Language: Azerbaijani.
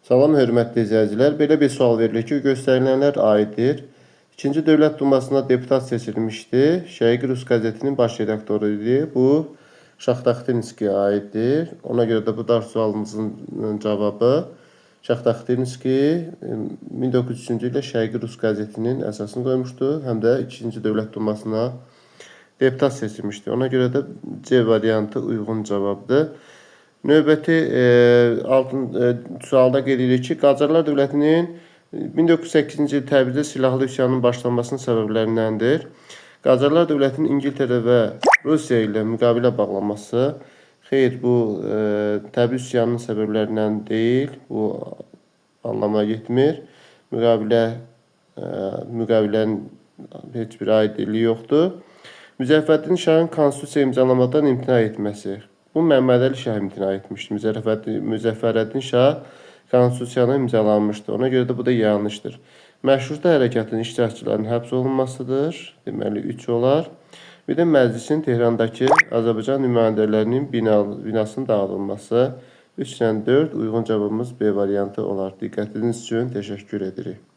Salam hörmətli izləyicilər. Belə bir sual verilir ki, göstərilənlər aiddir. İkinci Dövlət Dumasına deputat seçilmişdi. Şərqi Rus qəzetinin baş redaktoru idi. Bu Şaxtaxtinskiyə aiddir. Ona görə də bu dar sualımızın cavabı Şaxtaxtinski 1903-cü ildə Şərqi Rus qəzetinin əsasını qoymuşdu. Həm də İkinci Dövlət Dumasına deputat seçilmişdi. Ona görə də C variantı uyğun cavabdır. Növbəti sualda qeyd edilir ki, Qacarlar dövlətinin 1908-ci il Təbrizdə silahlı üsyanın başlanmasının səbəblərindəndir. Qacarlar dövlətinin İngiltərə və Rusiya ilə müqavilə bağlaması, xeyr, bu Təbriz üsyanının səbəblərindən deyil, bu anlama getmir. Müqavilənin heç bir aidliyi yoxdur. Müzəffərəddin Şahın konstitusiya imzalamadan imtina etməsi. Bu Məmmədəli Şah imtina etmişdi. Müzəffərəddin Şah konstitusiyanı imzalanmışdı. Ona görə də bu da yanlışdır. Məşrutə hərəkatının iştirakçılarının həbs olunmasıdır. Deməli 3 olar. Bir də məclisin Tehrandakı Azərbaycan nümayəndələrinin binasının dağıdılması. 3 ilə 4 uyğun cavabımız B variantı olar. Diqqətiniz üçün təşəkkür edirik.